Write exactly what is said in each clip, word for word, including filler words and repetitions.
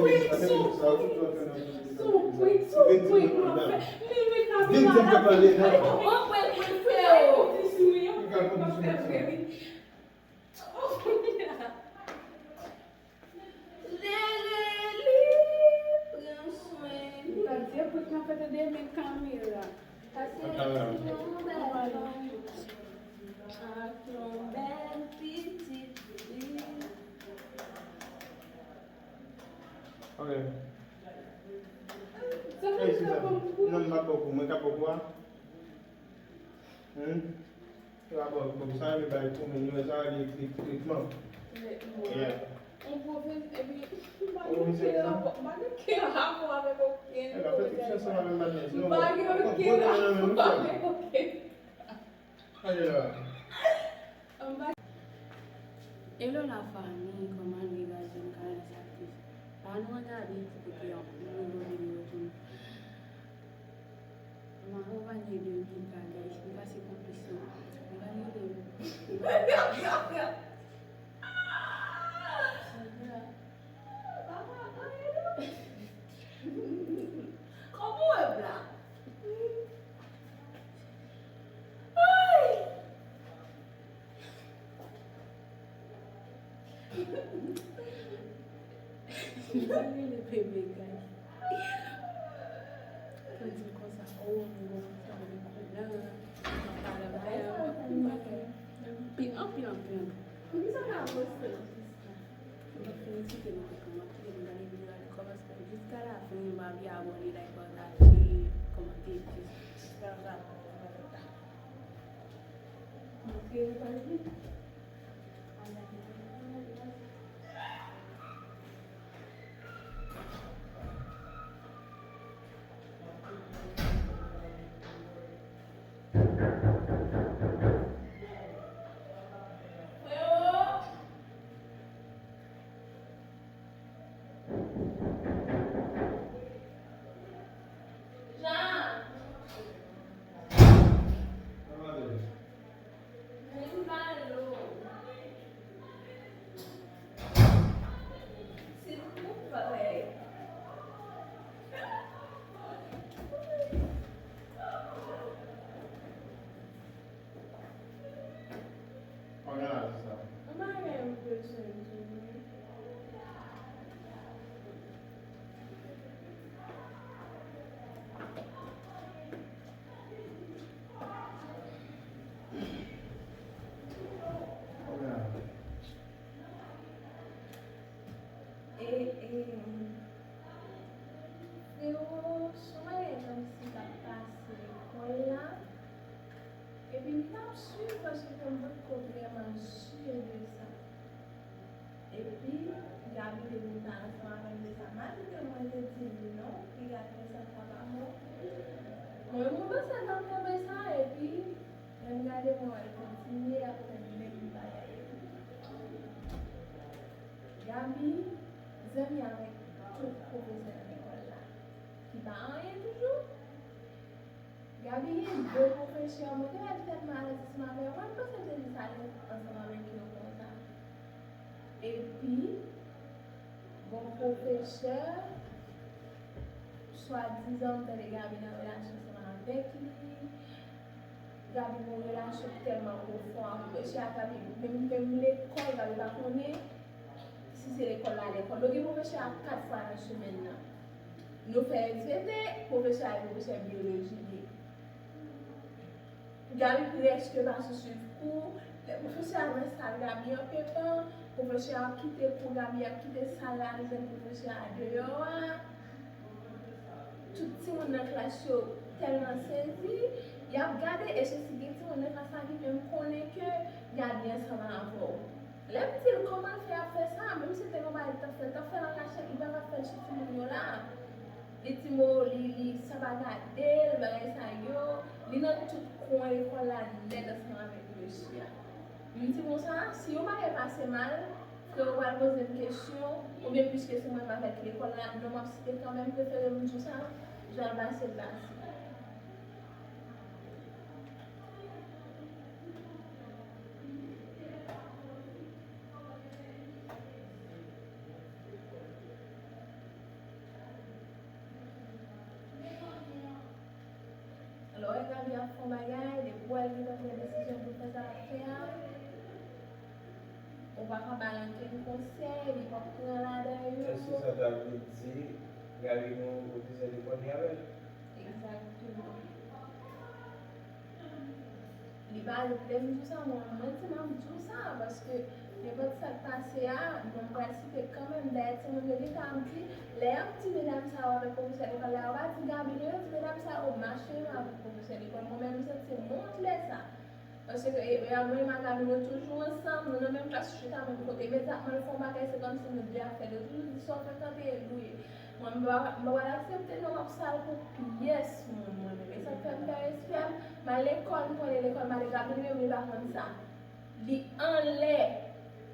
Soupli, soupli, soupli, mwen fè. Li met la vin la pale, non? Mwen fè, mwen fè, oh. Li ka konplis mwen fè. Lele li pran swen li. Sa Dye pou t nan fè tande men kamera. Sa se yon bèl fanm ak yon bèl pitit li. Ok. Sa fè sa pou m. Non, m pa poko, mwen ka poko a. Hmm? Yo ap bon, bon, sa yo bay pou moun yo, sa yo li, li, li tritman. Yeah. On pwofesè, epi, m pa gen okenn rapò, m pa gen okenn rapò avèk okenn pwofesè. M pa gen okenn rapò avèk okenn. Hello la fanmi, kòman nou ye, guys? Jan nou ka rete aktif. Pa nou an gade pou kote yon nouvo videyo tou. Mwen akonpanye de Mika, guys. Mika se konplis yo. Mika li menm. Kòman w wè bla? Ay! Mwen rele bebe, guys. Mwen di l konsa, oh, mwen gon fanm avèk koulè, mwen pale avè l, anpil, anpil, anpil, anpil. Poukisa w pa poste l? Mwen fini kite nou kote mwen kite nou gade videyo a nan kòmansman jiska lafen, mwen pa bliye abòne, like, pataje, kòmante, jis. E, e, frewo, son bagay kòmsi k ap pase lekòl la. Epi m t ap swiv paske m potko vrèman si de sa. Epi, Gaby te vin pale ansanm avè m de sa. Malgre mwen te di li non, li gade sa, sa pa bon. Mwen, mwen panse l t ap kenbe sa, epi, lè m gade, mwen wè l kontinye ap fè menm bagay yo. Gaby zanmi avèk tout pwofesè nan lekòl la, ki pa anyen toujou. Gaby gen de pwofesè, mwen te wè l tèlman alèz ansanm avè yo, mwen panse l te jis alèz ansanm avèk yo konsa. Epi, gon pwofesè, swadizan m tande Gaby nan relasyon ansanm avèk li. Gaby gon relasyon tèlman pwofon ak pwofesè a, Gaby, menm, menm lekòl, Gaby pa konnen si se lekòl la, lekòl. Yo gen pwofesè a kat fwa nan semèn nan. Nou fè S V T, pwofesè a e pwofesè biyoloji li ye. Gaby prèske pa sou swiv kou. Lè pwofesè a nan sal, Gaby an pepan. Pwofesè a ap kite kou, Gaby ap kite sal la, al jwenn pwofesè a deyò a. Tout timoun nan klas yo tèlman sezi, y ap gade, e sesi gen timoun nan klas la ki menm konnen ke Gaby ansanm avè w. Lè m di l kòman l fè ap fè sa, menm si te yon bagay l t ap fè, l t ap fè l an kachèt, li pa t ap fè l sou timoun yo la. Li ti mo, li, li sa pa gade l, bagay sa yo, li nan tout kwen lekòl la nèt ansanm avèk mesye a. M di konsa, si yon bagay pase mal, frewo pral poze m kesyon, oubyen piske se mwen m avèk lekòl la, non m ap site kanmenm, prefere m di w sa, jan l pase l pase. Fè yon bagay, depi w wè l gentan pran desizyon pou l fè sa l ap fè a, ou pa ka ba l ankenn konsèy, li p ap pran ladan yo. Èske sa ta vle di Gaby gen yon pwofesè lekòl li avè l? Egzakteman. Li pa, lè m di w sa, mwen, mwen di m ap di w sa, paske nenpòt sa k pase a, non m pral site kanmenm. Dayè, timoun yo gentan ap di, lè y ap di medam sa yo avèk pwofesè lekòl la, yo pa di Gaby non, yo di medam sa yo mache yo avèk pwofesè lekòl. Mwen menm, m santi m wont lè sa. Paske, e, e, mwen ak Gaby, nou toujou ansanm, nou nan menm klas, chita menm kote. Imedyatman, l fè yon bagay, se kòmsi nou de ap fè. Yo toujou di sa w frekante, l ou ye. Mwen, m pa, m pa pral aksepte non, m ap sal pou pyès moun, mwen menm. E sa k fè m pè respè m. M al lekòl, m konnen lekòl, m ale Gaby li menm, li pa konn sa. Li anlè.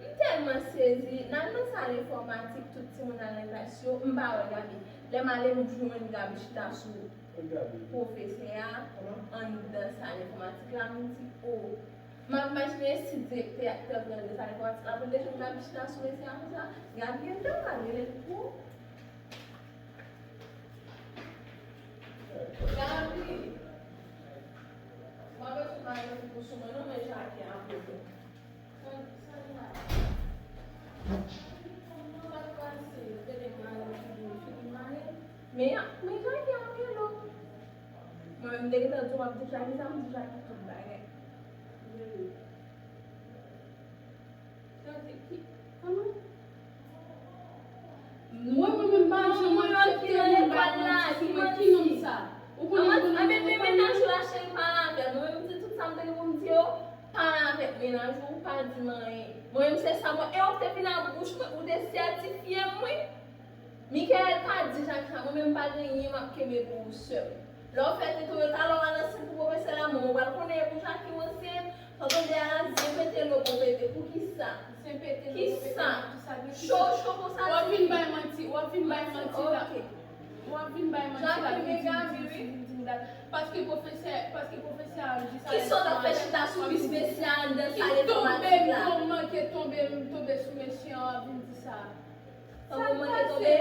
M tèlman sezi. N al nan sal enfòmatik, tout timoun al nan klas yo, m pa wè Gaby. Lè m ale, m jwenn Gaby chita sou pwofesè a anndan sal enfòmatik la, m di, o. M ap imajine si direktè a te rantre nan sal enfòmatik la, pou l te jwenn Gaby chita sou mesye a konsa, Gaby gentan pral rele l pou Gaby! Mwen bezwen bay yon ti kou sou mwen non, men Jackie ap rele. Men, men Jackie ap rele w. Mwen menm, m te gentan di w m ap di Jackie sa, m di Jackie tout bagay. Mwen, mwen menm pa janm aksepte moun bay manti sou mwen. Ki nonm sa? Ou konnen m konnen mennaj ou la, cheri, pale avè l. Mwen menm, m di tout sa m te gen pou m di yo, pale avèk mennaj ou, pa di m anyen. Mwen menm, se sa mwen, e w te vin ak bouch mwen, ou te sètifye m, wi. Michael, pa di Jackie sa, mwen menm, m pa gen anyen m ap kenbe pou ou, sè m. Lè w fè tenten yo, talè w al ansanm pou pwofesè la, mwen, mwen pral konnen e pou Jackie w ansent. Sa w tande a la, zen pete lo pou pete. Poukisa? Zen pete lo pou pete, poukisa? Cho, cho konsa. W ap vin bay manti, w ap vin bay manti la. Ok. W ap vin bay manti la, vin di m, di m, di m, di m dat. Paske pwofesè, paske pwofesè a di sa. Kisa w t ap fè chita sou bis mesye a anndan sal enfòmatik la? Ki tonbe, m manke tonbe, m tonbe sou mesye an, w ap vin di sa. Tango manke tonbe.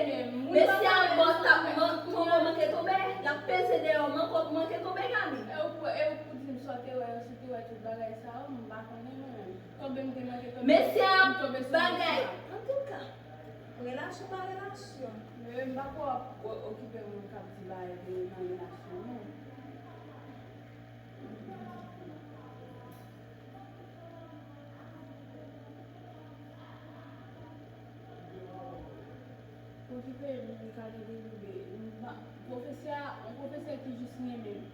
Mesye a bò tab, man-, Tango manke tonbe. L ap peze dèyè w, manke, manke tonbe, Gaby. E ou, e ou pou di m sa w te wè, si w te wè tout bagay sa yo, m pa konnen mwen menm. Tonbe m te manke tonbe. Mesye a bagay. Antouka, relasyon pa relasyon. Men m pa kwè w ap o-, okipe moun k ap di bagay de nan relasyon, non. Okipe m, li ka gen derive. M pa, pwofesè a, yon pwofesè ki jis renmen m.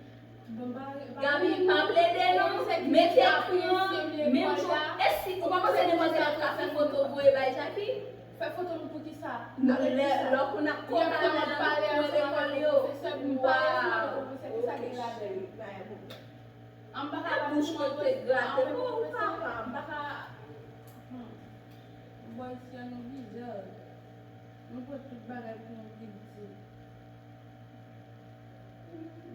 Bon, m pa, pa Gaby, pa plede non. Mete kran, menm jan. E si ou pa panse nenpòt sa ap ka fè foto voye bay Jackie? Fè foto m pou ki sa? Lè, lè w konn ap konpare avèk lekòl yo. Pwofesè, m pa, pwofesè, ki sa gen ladan l? An m pa ka, bouch mwen te grate pou ou, papa. M pa ka, hmm. Bòy, si an nou bizar. Nou pran tout bagay pou yon piti.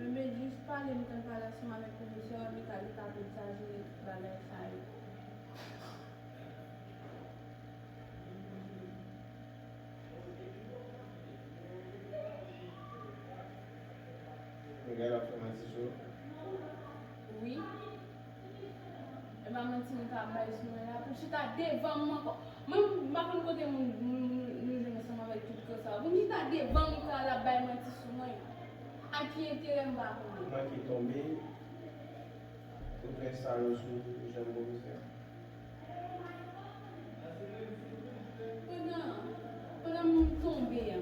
Bebe, jis pale, m konn pale ansanm avèk pwofesè a, li ka, li ka egzajere tout bagay sa yo. Miguel ap fè manti sou ou? Wi. E pa manti m ka bay sou mwen la. Pou chita devan m ankò. Mwen, m pa konn kote moun, moun, moun, nou jwenn ansanm avèk tout kò sa. Pou m chita devan m, pou l ap bay manti sou mwen. A ki enterè m pa konnen? Ou manke tonbe, ou tou enstale w sou janm pwofesè a. Pandan, pandan m tonbe a,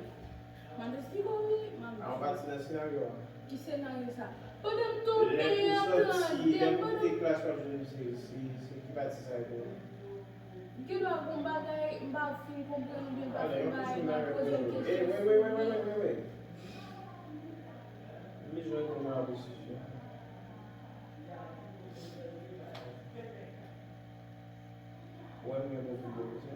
m ap esplike w, wi, m ap di. A, yon pati nan senaryo a. Ki senaryo sa? Pandan m tonbe a, tande m, pandan m kite klas, w ap jwenn se, se, se ki pati sa yo. M gen dwa gon bagay, m pa fin konprann oubyen m pa fin bay, m al poze w kesyon sou li. M bezwen konn w ap esplike. Ou wè m gen pwofil pwofesè?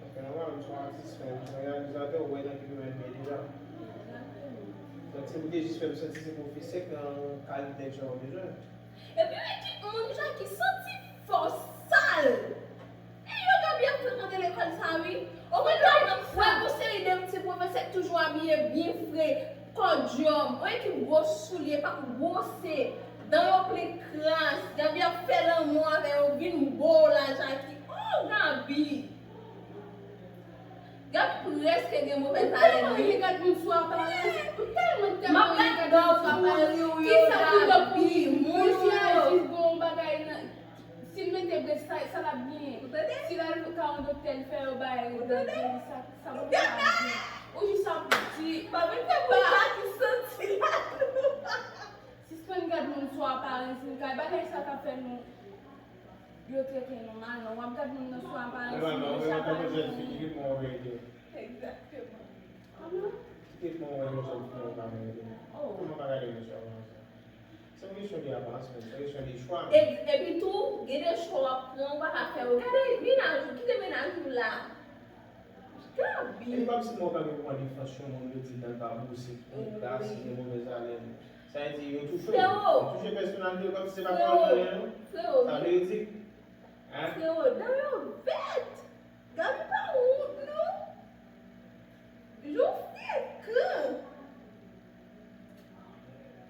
Paske nòmalman, m se yon atis, men m se yon reyalizatè, ou wè nan ki domèn m ye deja. Donk, se pou te jis fè m santi se pwofesè k nan kalite jan ou bezwen. Epi, wi, ki moun sa ki santi fò sal. E yo Gaby ap frekante lekòl sa, wi. Ou konn wè gon seri de ti pwofesè k toujou abiye byen fre. Kodyòm, yon ekip gwo soulye, pa gwose, dan yo plen kras, Gaby ap fè lanmou avè yo, vin bo la, Jackie. Oh, Gaby! Gaby prèske gen movèz alèn, wi. Ou tèlman ri, gad moun sou aparans. Ou tèlman, tèlman ri, gad moun sou aparans. Kisa ki lòt pou ri? Mesye a jis gen yon bagay nan, si l mete brèd, sa, sa l ap genyen. Si l al ka yon doktè, l fè yo bay, sa, sa pou sa ap genyen. Ou jis ap di, pa vin fè moun pa ki santi la tou. Sispann gad moun sou aparans, Mika. E bagay sa k ap fè nou, yo trete nou mal, non. W ap gad moun nan sou aparans, mesye ap vin. Egzakteman. Kòman? Kòman pa gade moun sou aparans la? Se yon kesyon de aparans, men se yon kesyon de chwa. E, epi tou, gen de chwa w ap pran, ou pa ka fè yo. Gade mennaj ou, kite mennaj ou la. Gaby. E li pa m si mwen ka gen pran defans yon moun yo di dan l pa bousi, ki kras, ki gen movèz alèn. Sa vle di yo touche w. Yo touche pèsonalite w kòmsi se pa pawòl anyen non. Sa vle di. Hein? Frewo, dan yo vèt. Gaby pa wont non. Jan w frekan.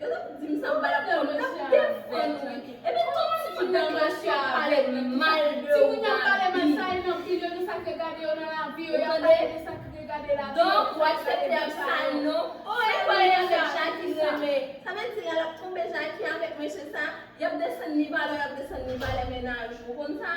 Yo t ap di m sa, m pa t ap konn, m t ap defann ou wi. Epi tout timoun nan klasè yo ap pale mal de ou, Gaby. Timoun yo ap pale mal, sa e nan videyo, nou sa k regade yo nan lavi yo, y ap pale de sa k regade lavi yo. Donk, w aksepte y ap sal non? Oh, e pa yon afè Jackie renmen. Sa vle di la, l ap twonpe Jackie avèk mesye sa, y ap desann ni valè, y ap desann ni valè mennaj ou. Ou konn sa?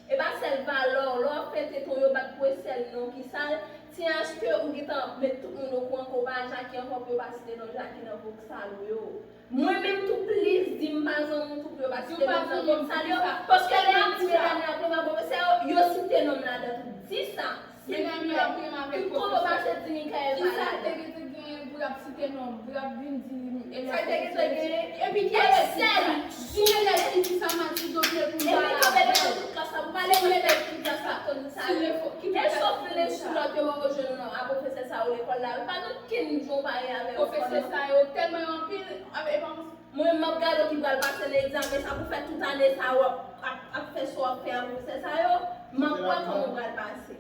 E pa sèl valè w, lè w ap fè tete w, yo bat pou e sèl non ki sal, ti achte ou gentan met tout moun okouran ke w pa Jackie ankò pou yo pa site non Jackie nan voksal ou yo. Mwen menm tou plis di m pa zanmi w tou pou yo pa site non m nan voksal yo, paske lè y ap di medam yo ap renmen avè pwofesè yo, yo site non m ladan tou. Di sa. Medam yo ap renmen avèk pwofesè. Tout kote w pase di Mikael pa ladan. Kisa te gentan genyen pou y ap site non m, pou y ap vin di elèv ki di sa? Epi ki elèv ki di sa? Di elèv ki di sa, Matido vle pou m pale avè l. Epi kanpe devan tout klas la, pou pale pou elèv ki di sa, konn sa. E sof lè sou lòt yo poko jwenn non a pwofesè sa yo lekòl la wi, pa gen okenn jan w pa ye avè yo. Pwofesè sa yo tèlman yo anpil, e pa mwen menm m ap gade w ki pral pase nan egzamen sa pou fè tout ane sa w ap, ap, ap fè sa w ap fè a pwofesè sa yo, m ap wè kòman w pral pase.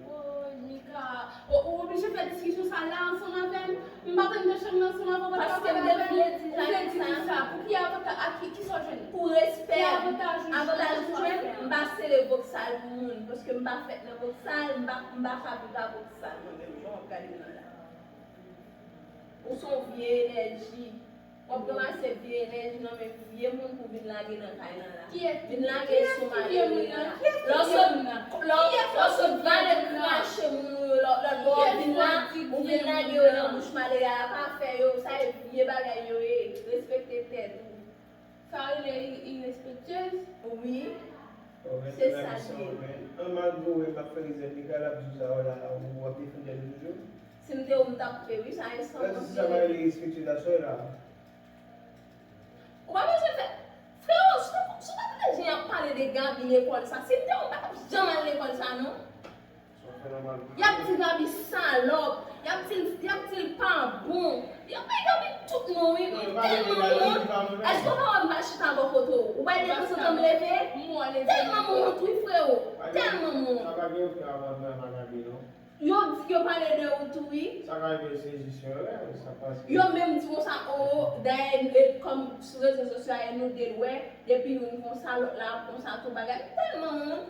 Woy, Mika, ou, ou oblije fè diskisyon sa la ansanm avè m? M pa t anndan chanm nan ansanm avè w, w pa t ka pale avè m? Ou vle di sa? Pou ki avantaj, a ki, ki sa w jwenn? Pou respè, avantaj ou jwenn, m pa sere voksal pou moun, paske m pa fèt nan voksal, m pa, m pa ka viv a voksal mwen menm, jan w ap gade m nan la. Ou se yon vye enèji. W ap ranmase vye enèji nan men vye moun pou vin lage nan kay lan la. Vin lage sou malere la. Lè w sot, lè w sot vale krache moun ou yo lòt bò, w vin la, ou vin lage yo nan bouch malere a, pa fè yo, sa e vye bagay yo ye, respekte tèt ou. Sa rele i-, irespektyez? Wi. Se sa l ye. An malgre w wè m ap fè rizèt legal, l ap di w sa w la, w ap defann tèt ou toujou? Si m te ou, m t ap fè wi, sa e san kont. Lè di sa pa rele respekte ta sè la. Ou pa bezwen fè. Frewo, si w pa, si w pa tande jan y ap pale de Gaby lekòl sa, si m te ou, m pa t ap janm al lekòl sa non. Y ap di Gaby salòp, y ap di l, y ap di l pa bon. Y ap bay Gaby tout non wi, m tèlman wont. Èske w pa wè m pa chita bò kote w? Ou bay de tanzantan m leve? Tèlman m wont wi frewo, tèlman m wont. Sa pa gen okenn avantaj a Gaby non. Yo di, yo pale de ou tou wi. Sa ka rive se jis yon erè, sa pase. Yo menm di konsa, o, dayè, e, kòm sou rezo sosyo a, e nou de l wè, depi youn konsa, lòt la ap konsa tou bagay. M tèlman wont.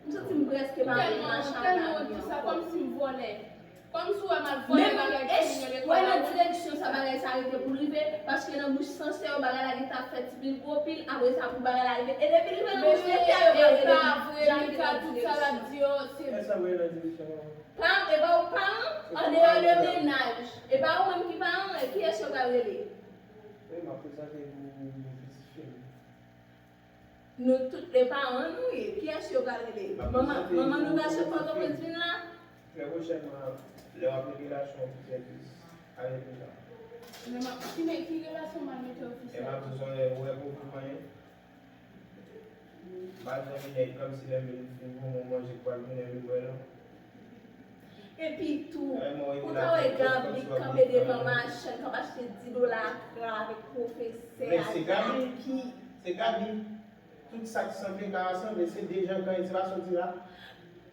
M santi m prèske pa vle mache ak lavi ankò. Kòmsi m vòlè. Kòmsi w wè m al vòlè bagay kriminèl lekòl la. Wè nan direksyon sa bagay sa rete pou l rive, paske nan bouch sansè yo bagay la gentan ap fè ti pil gwo pil, apre sa pou bagay la rive. E depi l rive nan bouch sansè yo pa rele Mika, tout sa l ap di yo, se. Èske sa vre nan direksyon an? Paran, e pa ou k paran, andeyò de mennaj. E pa ou menm ki paran, e kiyès yo pral rele? Wi, m ap prezante pou pitit fi m. Nou tout le paran nou ye. Kiyès yo pral rele? Manman, manman nou pral sot Pòtoprens vin la? Trè pwochènman, lè w ap gen relasyon ofisyèl plis avèk Mika. Lè m ap, ki, ki relasyon m al mete ofisyèl? Lè m ap di w, ou wè pou ou manyen. M pa janm nèg kòmsi lè m vin fin goumen w manje k pral tounen vin bwè non. Epi tou, ou ta wè Gaby k kanpe devan machann k ap achte di dola akra avèk pwofesè a ki. Se Gaby. Tout sa k sanble ka rasanble, se de jan k anyen ti pa soti la.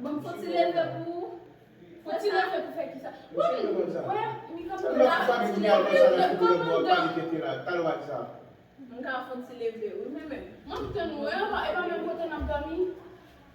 Bon, fò ti leve pou ou. Fò ti leve pou fè kisa? Wi, wè, Mika, pou la fò ti leve. Kòmandan. M ka fè yon ti leve, wi, men, men. M ap tann ou, e pa, e pa menm kote n ap dòmi?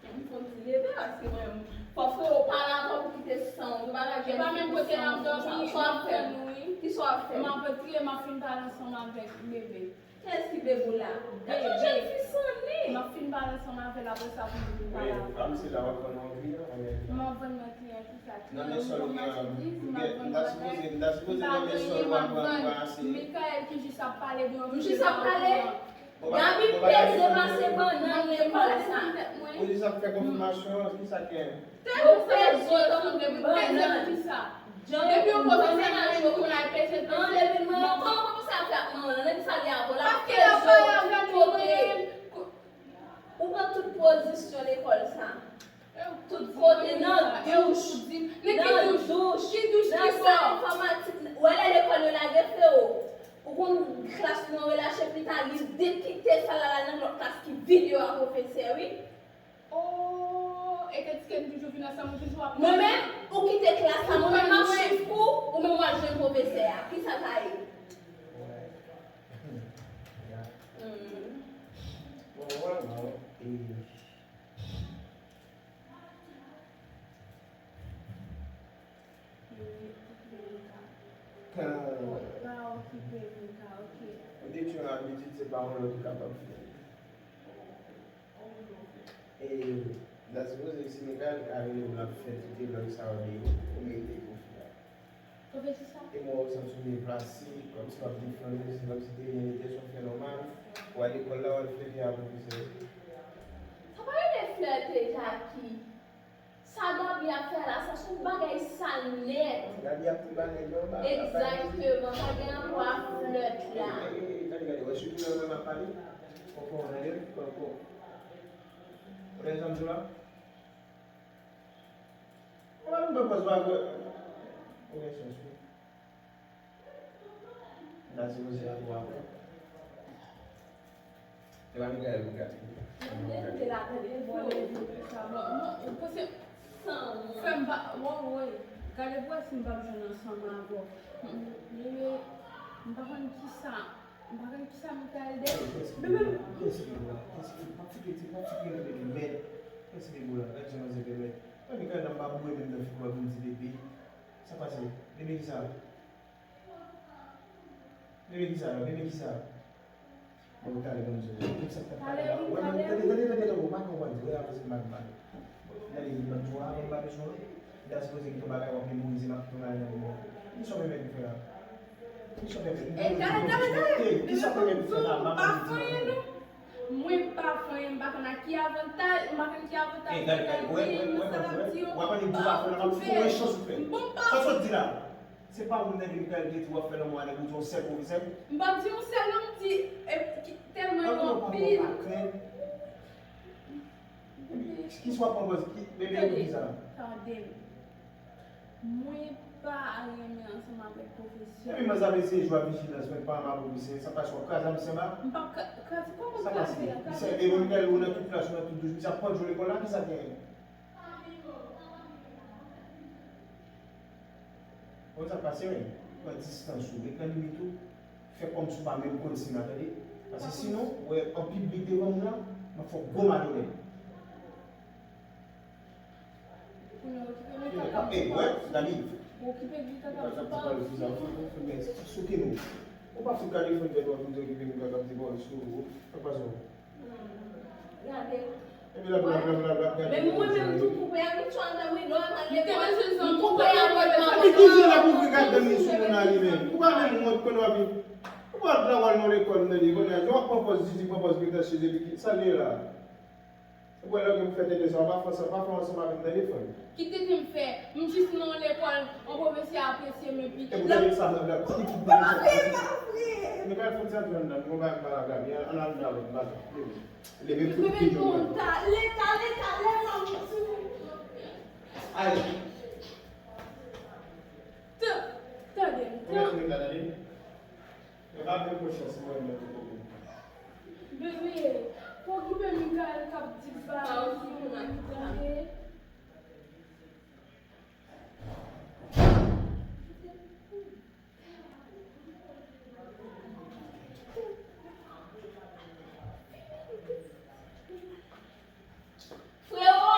M fè yon ti leve, paske mwen, fò frè ou pale avè w pou kite san w, bagay. E pa menm kote n ap dòmi, m ap tann ou, wi. Kisa w ap fè? M ap antre, m ap fin pale ansanm avèk bebe. Kiyès ki bebe w la? Gad yon jèn fi sannen. M ap fin pale ansanm avè l, apre sa pou nou vin pale avè l. Wi, a, m se la w ap vann yon kliyan, anmède. M ap vann yon kliyan. Nan men sòl ou gen an. M ta sipoze, m ta sipoze nan men sòl ou ap pran ase. Mikael ki jis ap pale de yon. M jis ap pale. Gaby peze pase bannann lekòl sa. Ou jis ap fè konfimasyon, kisa k gen? Te ou peze tankou depi peze pou kisa? Depi yon pwofesè nan yo pou la peze peze. Bon, kòman pwofesè ap fè ak manman l? Nan kisa li avè w la? Paske l ap pale avè l, li kote. Ou pran tout pozisyon lekòl sa. Tout kote, nan douch, nan douch, nan sal enfòmatik, ou wè lè lekòl yo lage freo. Ou konn klas nou an relache pita, li dekite sal la, l al nan lòt klas ki vid yo a pwofesè, wi. Oh, e te di ke n toujou vin ansanm, ou toujou ap. Mwen menm, ou kite klas la, mwen menm m ap swiv kou, ou menm w al jwenn pwofesè a. Kisa sa ye? Hmm. Bon, wè, non. E, Mika. Ou pa okipe Mika, oke. Ou te tchon abitid, se pa yon lòt ou kapab fè. E, m ta sipoze si Mika ka rele m, l ap fè tout vlòg sa yo de ou, ou merite konfyans. Ou vle di sa? E mwen, ou santi w deplase, kòmsi w ap defann ou, se kòmsi te gen entèsyon fè nòmal. Ou al lekòl la, w al flète a pwofesè. Sa pa rele flète, Jackie. Sa Gaby ap fè la, sa se yon bagay sal nèt. Gaby ap di bagay nòmal. Egzakteman, pa gen rapò a flèt la. E, e, e, gade, gade, wè sitou lè mwen m ap pale. Poko, gade, poko. Ou tande sa m di w la? Ou pa vin pran pòz pa vre. Ou gen sans wi. M ta sipoze antre apre. Se pa Mikael pou gade. Mwen te la tande, bon, leve pou sa, bon, non, ou panse, san ou. Frè m pa, wè, wè, gade pou wè si m p ap jwenn ansanm avè w. M, m, m pa konn kisa. M pa konn kisa Mikael de. Men menm. Kiyès ki bebe la? Kiyès ki, pa fouke ti, pa fouke bebe mèd. Kiyès ki bebe la? Gad jan manzè bebe mèd. Mwen Mikael nan m pa boure menm nan figi w ap vin di bebe. Sa pase? Bebe kisa? Bebe kisa? Bebe kisa? Bon, talè, bon, Dye. Tout sa k t ap pale la. Wè, men, tande, tande, tande, tande, ou pa konprann, wè, apre se mal, mal. Gade, li ban m twa, ban m pa bezwen. Li ta sipoze gen yon bagay w ap memorize, m ap kite w nan men mwen. Kisa w pèmèt m fè la? Kisa w pèmèt m fè? E, gade, gade, gade. Kisa w pèmèt m fè la? M ap pa fè anyen, non. Mwen pa fè anyen, m pa konn a ki avantaj, m pa konn ki avantaj. E, gade, gade, wè, wè, wè, wè, wè. W ap annik di w pa fè anyen, m ap fè yon chans ou fè. Sa sot di la. Se pa ou m tande Mikael te di w ap fè lanmou a nèg ou di yon sèl pwofesè? M pa di yon sèl non, m di, e, ki, tèlman yo anpil. Ki swa pran pòz, ki, bebe ou di sa? Tande m. Mwen pa renmen ansanm avèk pwofesè. Epi mwen sa eseye jwe a vijilans, mwen pa renmen pwofesè, sa pa swa kraze m senba. M p ap kra-, kraze, kòman kraze a? Sa pase. Misye, e Mikael, ou nan tout klas, ou nan tout douch, misye ap pandje w lekòl la, kisa genyen? Konn sa k pase, men. Pran distans ou, ret nan limit ou. Fè kòmsi w pa menm konn si m la, tande. Paske sinon, ou wè, an piblik devan moun lan, m ap fè w gwo malonèt. Kounye a, okipe Mika k ap di pòz. Ou okipe Mika k ap di pòz. Ou pa fout gade fòn tèt w ap di okipe Mika k ap di pòz. Sa k pase w? Gade. Epi l ap, l ap, l ap, l ap, l ap gade. Men mwen menm tou koupe a, m tchwa andan mwen, lè w al lekòl, m koupe a, mwen pa. Epi ki je l ap ouvri k ap gade sou moun nan li menm? Ou pa menm wont konnen w ap, ou pa t la w al nan lekòl, tande, kounye a, w ap pran pòz Didi, pran pòz Gretacheuse, epi ki, sa l ye la? Ou wè lè w gen pou fè tete sa, w pa fè sa, w pa fè ansanm avè m nan telefòn. Ki tete m fè? M jis nan yon lekòl, yon pwofesè apresye m epi. E pou tande sa nan blag, ki, ki pwofesè apresye? Mwen pral fè ti antre anndan, mwen pa, pa la blag, ann al nan lòt blag. Leve, leve tout figi w. Leta, leta, leta, leta, m sou. Ay. T-, tande m. Mèt mwen la, tande. Mwen pa gen konsyans mwen menm pou mwen. Bebe, pa okipe Mikael k ap di bagay sou mwen, tande. Frewo!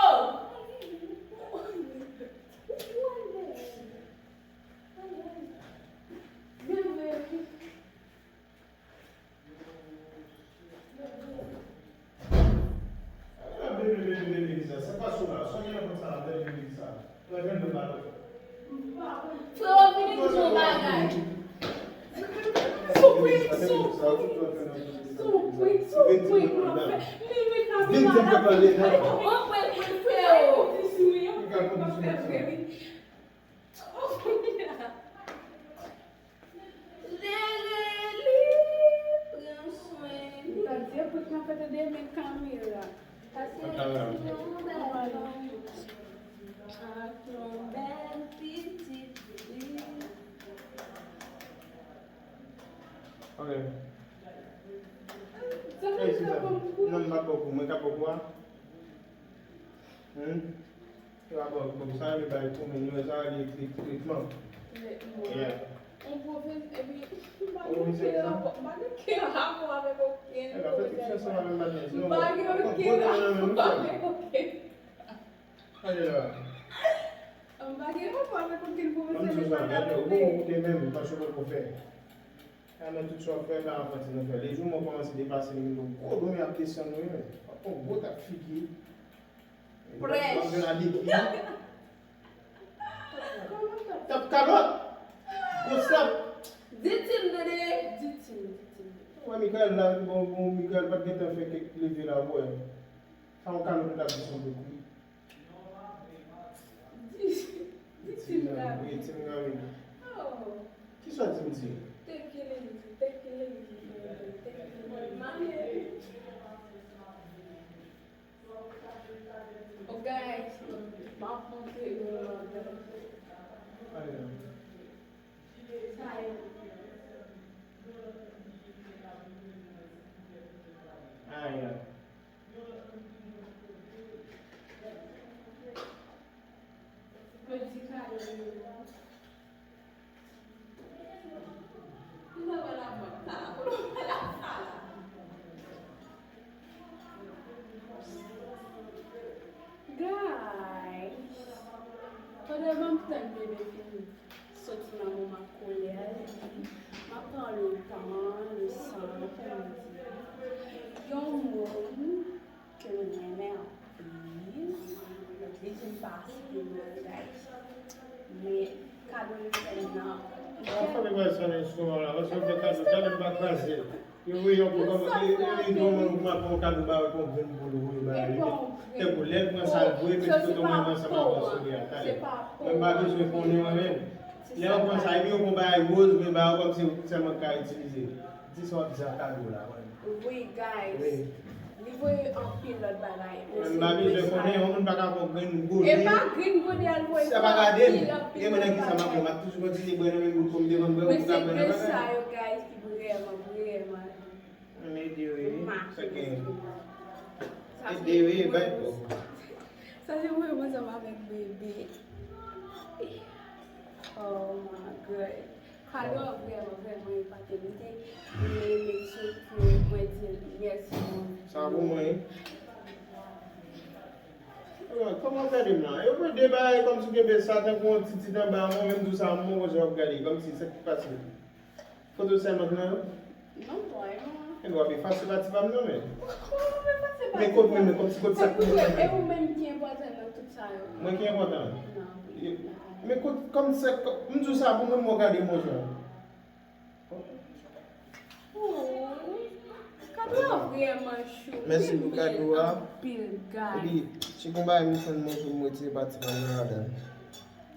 Bebe, bebe, bebe, bebe, sa, sa pa sou la. Sa gen nan kont sa la, bebe, bebe, sa. Mwen jwenn nou pa. Frewo, vini di yon bagay. Soupli, soupli, soupli, soupli, mwen fè. Li met nan vin fè pale, non. Mwen fè, mwen fè, oh. Li ka konn sou mwen. Jere li, pran swen li. Sa Dye pou t nan fè tande men kamera. Pase yon bèl ak yon bèl pitit fi. Ok. Sa fè sa bon pou. Non, m pa poko, mwen ka poko a. Hmm? Yo ap bon, bon, sa yo bay pou moun yo, sa yo li tretman. Tretman. Yeah. On pwofes-, epi, m pa gen okenn rapò, m pa gen okenn rapò avèk okenn pwofesè. M pa gen okenn rapò avèk okenn. M pa gen rapò avèk okenn pwofesè, men m pa gen rapò. Ou koute menm, ou pa sou poko fè. A, nan tout sa w fè la, anfèt, nou fè. Lejou mwen kòmanse depase m, yon gwo dòmi ap desann, wi, men. Yon gwo tap figi. Prèch. Tap kalòt. Gwo sap. Di Tim, tande. Di Tim, di Tim. Wè, Mikael la, bon, bon, Mikael pa t gentan fè kèk leve la, wè. Sa yon kalòt nou t ap desann wi. Di, di Tim Gary. Wi, Tim Gary. Oh. Kisa Tim di? Take it easy, take it easy, baby, take it easy. Oh, guys, m ap montre nou yon bagay. Sa yo. Ayan. Guys, pandan m ap tann bebe fin soti nan moman kolè a, li di, m ap pran le tan, le san pou m di yon moun ke m renmen anpil, li vin pase mwen, guys. Men kado li fè m nan. Ah, fò li bay sa nan enstriman la, paske l fè kado, tande m pa kraze l. Yo voye yon kou kòman, e, e, e, yon moun pou mwen pran yon kado ba yo, pran yon grenn bolo voye ba yo. Tankou lè l pran sa l voye, epi foto mwen ansanm avè l sou li a, tande. Mwen m pa bezwen konnen mwen menm. Lè yo pran sa, epi yo pran bagay woz, men ba yo kòmsi sèlman ka itilize. Di sa w ap di a kado la, mwen. Wi, guys. Wi. Li voye anpil lòt bagay. Mwen m pa bezwen konnen, yon moun pa ka pran grenn gode. E pa grenn gode a l voye. Sa pa gade m. E mwen nan ki sa m ap fè, m ap toujou kontinye bwè nan menm bout pou m te konn bwè, ou pou ka bwè nan bagay. Se de sa yo, guys, ki vrèman, vrèman. Mwen ede wi. Sa gen. Ede wi, bay pou. Sa se mwen, mwen ansanm avèk bebe. Oh my God. Kado a vrèman, vrèman epate m. M te renmen sou ke mwen di l mèsi, Bondye. Sa pou mwen. Kòman w gade m la? Yo pran de bagay kòmsi w kenbe sa tankou yon ti tit anba mwen, menm di w sa, m wè w ap gade, kòmsi sa ki pase. Foto sèlman ki nan yo? Non, bòy, non. E w ap efase pati pa m nan, men. Kòman w efase pati pa m? Men kot mwen, men kòmsi kot sa ki mwen. E ou menm ki enpòtan nan tout sa yo? Mwen ki enpòtan? Non, wi. Men kot, kòm se, m di w sa pou mwen, mwen gade mwen jan. Oh, kado a vrèman chou. Mèsi pou kado a. Anpil, guys. Epi, si gon bagay m fè nan manzè m retire pati pa m nan ladan.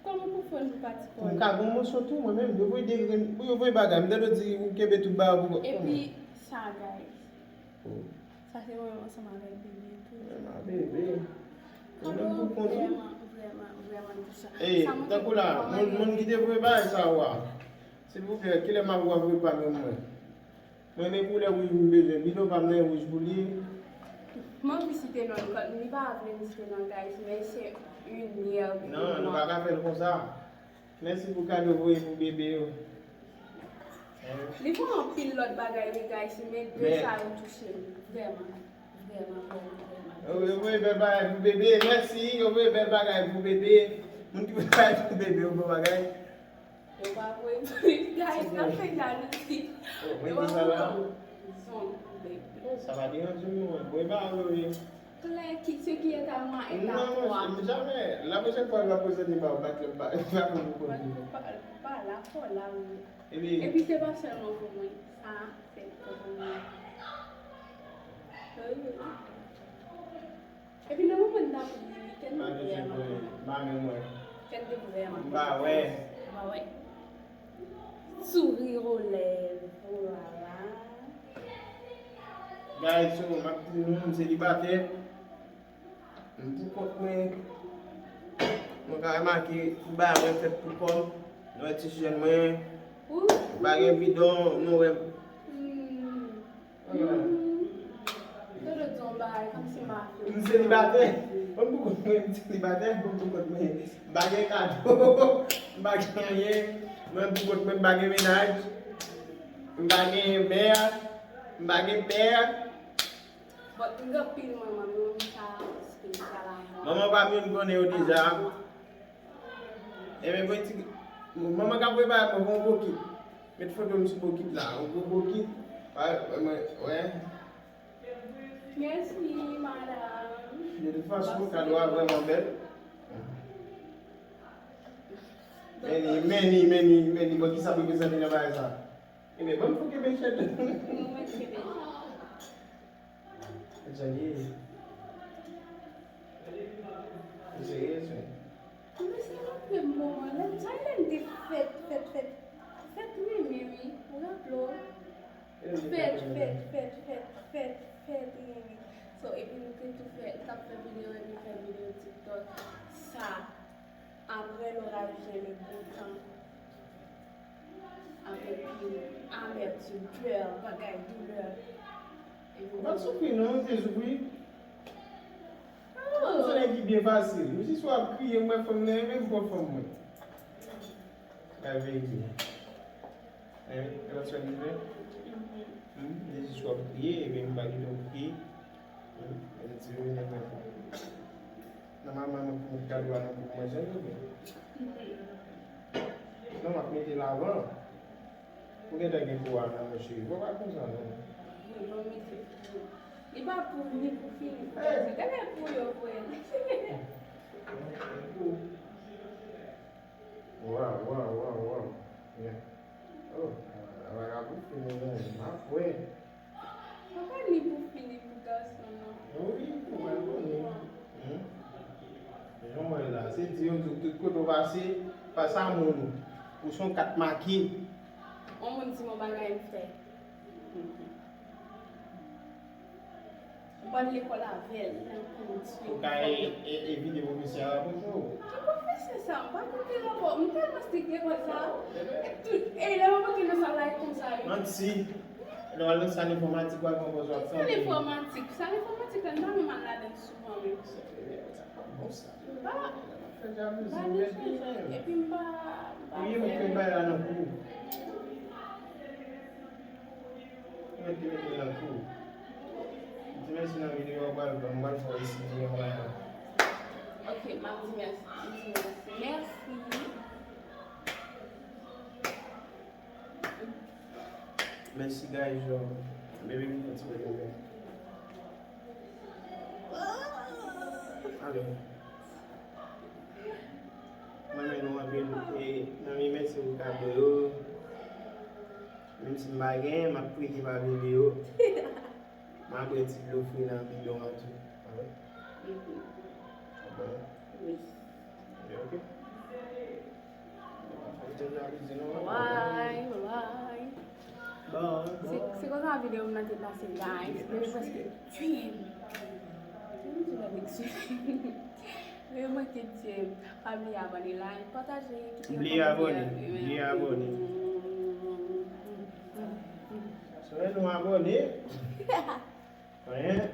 Kòman pou fè n pati pa w? M ka gon moso tou, mwen menm. Yo voye de grenn, yo voye bagay. M tande w di ou kenbe tout bagay pou. Epi, sa, guys. Oh. Sa se mwen ansanm avèk bebe tou. Vrèman, bebe. Kado vrèman, vrèman, vrèman touchan. Ey, tankou la, moun, moun ki te voye bagay sa a. Silvouplè, kilè m ap wè pou pa menm mwen? Mwen, men koulè wouj m bezwen. Bidon pa m nan wouj pou li. M anvi site non l, li pa vle m site non l, guys, men se yon mèd pou mwen. Non, nou pa ka fè l konsa. Mèsi pou kado voye pou bebe yo. Li voye anpil lòt bagay, wi, guys, men de sa yo touche m. Vrèman. Vrèman, vrèman, vrèman. Yo, yo voye bèl bagay pou bebe, mèsi. Yo voye bèl bagay pou bebe. Moun ki voye bagay pou bebe, yo bon bagay. Yo pa voye, guys, n ap fè jalouzi. Yo pa voye zong pou bebe. Sa pa deranje m, non. Voye ba yo, wi. Klè ki, se ki eta mwa, eta twa. Non, non, jamè. La pwochèn fwa, l va prezante ba w, bat lè, ba, ba pou konn. Pa, pa la, fò la, wi. Epi, epi se pa sèlman pou mwen. Sa, se pou mwen. Wi, wi. Epi nan moman m t ap li, li tèlman vrèman. Ba men mwen. Tèt de vrèman. Ba wè. Ba wè. Sourire aux lèvres. Oh là là. Guys, so, m ap di nou, m selibatè. M pou kont mwen. Mwen ka remake, tout bagay mwen fèt pou kò m. Nou wè ti jèn mwen. M pa gen bidon, nou wè. Hmm. M selibatè. Mwen pou kont mwen, m selibatè, mwen pou kont mwen. M pa gen kado, m pa gen anyen. Mwen pou kont mwen, m pa gen mennaj. M pa gen mè, m pa gen pè. But m gen anpil manman, men manman sa espesyal a mwen. Manman pa m youn konnen yo deja. Ebyen, mwen ti, manman ka prepare mwen pou yon bokit. Met foto m sou bokit la, yon gwo bokit. Wè, wè, wè. Mèsi, madanm. De tout fason, kado a vrèman bèl. Meni, meni, meni, meni. Bon, kisa pou prezante nan bagay sa? Ebyen, ban m fouke bechèt. Mwen mwen kenbe. Jan li ye. Ou serye, sè? Mwen se raple m moman lè Jaylen te fèt, fèt, fèt. Fèt renmen, wi. Ou raple w? Fèt, fèt, fèt, fèt, fèt, fèt renmen. So, epi nou te tou fè, t ap fè videyo, epi fè videyo TikTok. Sa, après l'orage vient le beau temps. Avèk yon amertim, plè, bagay, doulè. Ou pa t soufri non, ou te soufri. Ou se nèg ki byen fasil. Ou jis w ap kriye, m wè fanm nan renmen m pran fanm mwen. La verite. Hein, lè w sòti fè? Hmm, li jis w ap kriye, epi m pa kite w kriye. Wi, men ti vini mwen fò. Nòmalman, mwen pou met kado a nan kou mwen, jan yo gen. Non, m ap mete l avan. Ou gentan gen kou a nan men cheri. Fò pa konsa, non. Wi, mwen mete pou. Li pa pou, li pou fini. Gade pou yo, frè. Pou. Waw, waw, waw, waw. Yeah. Oh, a vagabon fini, men, m ap wè. Papa ni pou fini pou gason an. Wi, ou pral konnen. Hmm. Jan w wè la, se di yo di tout kote w pase, pa sa moun ou. Ou se yon kat make. Yon moun di m yon bagay m fè. Ou pral lekòl avè l nan kondisyon. Ou ka e, e, evite pwofesè a pou ou. Ki pwofesè sa? M pa koute rapò. M tèlman strik lekòl sa. E tout, e lè mwen monte nan sal la, e konsa yo. Manti. Lè w al nan sal enfòmatik, w al pran pòz w ap tande. Sal enfòmatik. Sal enfòmatik la, m pa menm al ladan l souvan menm. Bon sa. M pa, m pa nan chanje. Epi m pa, m pa fè. Ou ye mwen fè bay la nan kou. Mwen te mete nan kou. Di mèsi nan videyo a, pral ban, pral fè isi di yon bagay. Ok, m ap di mèsi. M di mèsi. Mèsi. Mèsi, guys, yo. Baby, vin fè ti bagay. Ale. Mwen renmen nou anpil. E, zanmi, mèsi pou kado yo. Menm si m pa genyen, m ap prete pa bebe yo. M ap bwè ti dlo fre nan bidon an tou. Pa vre? Mhm. Bon. Wi. Ok, ok. Why, why? Bon, bon. Se, se konsa videyo m nan te pase, guys. Bebe prèske tye m. Bebe prèske tye m. Bebe manke tye m. Pa bliye abòne, like, pataje, kite yon kòmantè. Bliye abòne. Bliye abòne. Sonnen nou abòne. Anyen.